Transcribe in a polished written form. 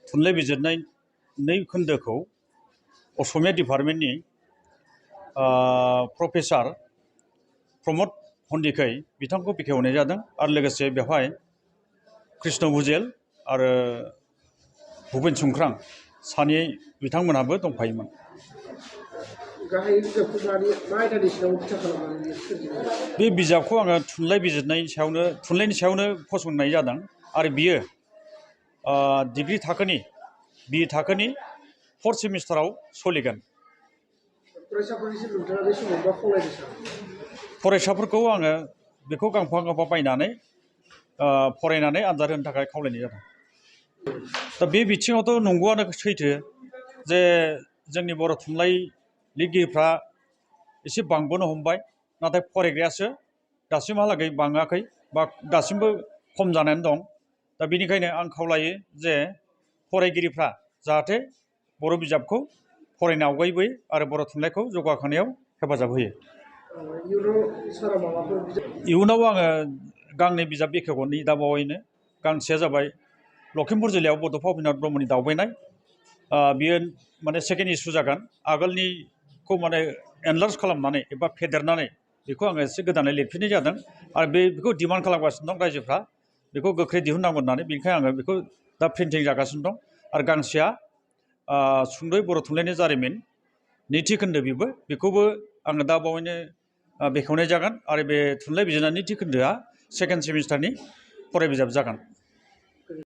थुनलाइ बिजिरनाय 2 खोन्दोखौ असमिया डिपार्टमेन्टनि प्रफेसर प्रमद हन्दिकै बिथांखौ बेखेवनाय जादों आरो लोगोसे बेवहाय कृष्ण भुजेल आरो भुपेन संक्रां सानै बिथांमोनहाबो दंफायोमोन। बे बिजाबखौ आङो थुनलाइनि सायावनो फसंनाय जादों आरो बियो डिग्री थाखोनि BE थाखोनि 4th सेमिस्टाराव सोलिगोन। फरायसाफोरखौ आङो बेखौ गांफा गांफा बायनानै फरायनानै आनजाद होनो थाखाय खावलायनाय जादों। दा बे बिथिङावथ' नंगौआनो सैथो जे जोंनि बर' थुनलाइ लिरगिरिफ्रा एसे बांबोनो हमबाय, नाथाय फरायग्रायासो दासिमहालागै बाङाखै बा दासिमबो खम जानानै दं। दा बेनिखायनो आं खावलायो जे फरायगिरिफ्रा जाहाथे बर' बिजाबखौ फरायनो आवगायबोयो आरो बर' थुनलाइखौ जौगाखांनायाव हेफाजाब होयो। इयुनाव आङो गांनै बिजाब बेखेवगोन दा बावैनो। गांसेया जाबाय लखिमपुर जिल्लायाव बड'फा उपेन्द्रनाथ ब्रह्मनि दावबायनाय। बियो माने सेकेन्ड इस्यु जागोन। आगोलनिखौ माने एनलार्ज खालामनानै एबा फेदेरनानै बेखौ आङो एसे गोदानै लिरफिननाय जादों आरो बेखौ डिमान्ड खालामगासिनो दं रायजोफ्रा, बेखौ गोख्रै दिहुननांगौ होननानै। बेनिखायनो आङो बेखौ दा प्रिन्टिं जागासिनो दं। आरो गांसेया सुंद'यै बर' थुनलाइनि जारिमिन 2थि खोन्दो, बेखौबो आङो दा बावैनो बेखेवनाय जागोन आरो बे थुनलाइ बिजिरनाय 2थि खोन्दोआ 2nd सेमिस्टारनि फराय बिजाब जागोन।